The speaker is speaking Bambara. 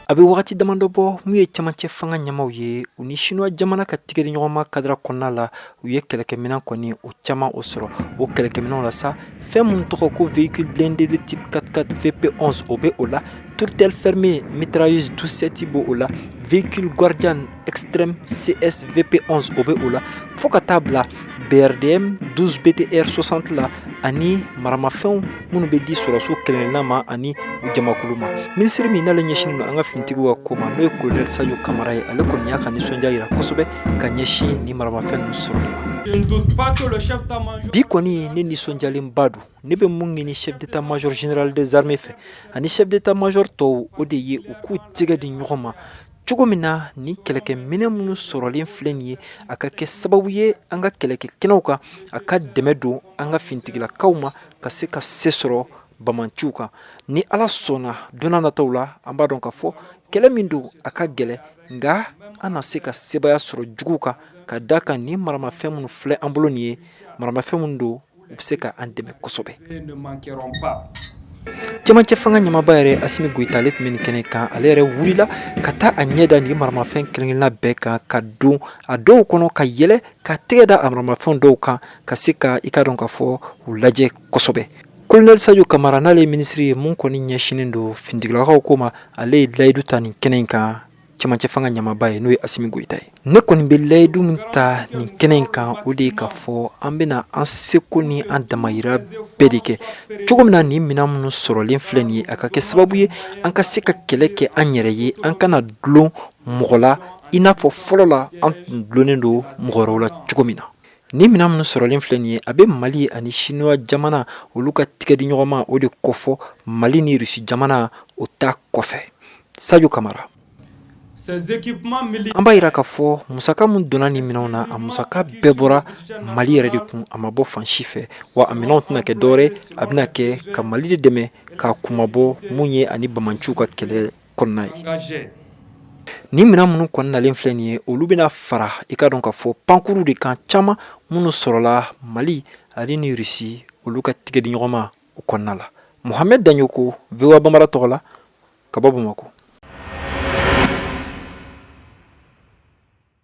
A bɛ wagati damadɔ bɔ, mun ye cɛmancɛ fanga ɲɛmaw ye, u ni Sinuwa jamana ka tigɛdiɲɔgɔnma kadira kɔnɔna la, u ye kɛlɛkɛminɛn kɔni o caman o sɔrɔ. O kɛlɛkɛminɛnw la sa, fɛn min tɔgɔ ko véhicule blindé de type 4x4 VP11, o bɛ o la, tourelle fermée mitrailleuse 12,7 b'o la, véhicule Guardian Extreme CS VP11, o bɛ o la, fo ka taa bila BRDM 12 BTR 60 la, ani maramafɛnw minnu bɛ di sɔrɔdasiw kelenkelenna ma ani u jamakulu ma. Minisiri min n'ale ɲɛsinnen don an ka finitigiw ka ko ma, n'o ye colonel Sadio Kamara ye, ale kɔni y'a ka nisɔndiya jira kosɛbɛ ka ɲɛsin ni maramafɛn ninnu sɔrɔli ma. Bi kɔni, ne nisɔndiyalenba don. Ne bɛ mun ɲini chef d'état major général des armées fɛ ani chef d'état major tɔw, o de ye u k'u tɛgɛ di ɲɔgɔn ma cogo min na ni kɛlɛkɛminɛ minnu sɔrɔlen filɛ nin ye, a ka kɛ sababu ye an ka kɛlɛkɛ kɛnɛw kan, a ka dɛmɛ don an ka finitigilakaw ma ka se ka se sɔrɔ bamanciw kan. Ni Ala sɔnna, don nataw la, an b'a dɔn ka fɔ kɛlɛ min don, a ka gɛlɛn, nka an na se ka sebaaya sɔrɔ juguw kan, ka da kan ni maramafɛn minnu filɛ an bolo nin ye, maramafɛn minnu don, u bɛ se ka an dɛmɛ kosɛbɛ. Cɛmancɛ fanga ɲɛmaaba yɛrɛ, Asimi Goyita, ale tun bɛ nin kɛnɛ kan. Ale yɛrɛ wulila ka taa a ɲɛ da nin maramafɛn kelenkelenna bɛɛ kan, ka don a dɔw kɔnɔ, ka yɛlɛ, ka tɛgɛ da a maramafɛn dɔw kan, ka se ka i ka dɔn ka fɔ u lajɛ kosɛbɛ. Colonel Sadio Kamara, n'ale ye minisiri ye mun kɔni ɲɛsinnen don finitigilakaw ko ma, ale ye layidu ta nin kɛnɛ in kan cɛmancɛ fanga ɲɛmaaba ye, n'o ye Asimi Goyita ye. Ne kɔni bɛ layidu min ta nin kɛnɛ in kan, o de ye k'a fɔ an bɛna an seko ni an damayira bɛɛ de kɛ cogo min na nin minɛn minnu sɔrɔlen filɛ nin ye, a ka kɛ sababu ye an ka se ka kɛlɛ kɛ an yɛrɛ ye, an kana dulon mɔgɔ la i n'a fɔ fɔlɔ la an tun dulonnen don mɔgɔ wɛrɛw la cogo min na. Nin minɛn minnu sɔrɔlen filɛ nin ye, a bɛ Mali ani Sinuwa jamana olu ka tigɛdiɲɔgɔnma o de kofɔ, Mali ni Rusi jamana o ta kɔfɛ. Sadio Kamara. An b'a jira k'a fɔ musaka min donna nin minɛnw na, a musaka bɛɛ bɔra Mali yɛrɛ de kun, a ma bɔ fan si fɛ. Wa a minɛnw tɛna kɛ dɔwɛrɛ, a bɛna kɛ ka Mali de dɛmɛ k'a kunmabɔ mun ye ani bamanciw ka kɛlɛ kɔnɔna ye. Nin minɛn minnu kɔni nalen filɛ nin ye, olu bɛna fara i ka dɔn k'a fɔ pankuru de kan caman minnu sɔrɔla Mali ani ni Rusi olu ka tigɛdiɲɔgɔnma o kɔnɔna la. Mohamed Daɲoko, VOA Bambara tɔgɔ la, ka bɔ Bamakɔ.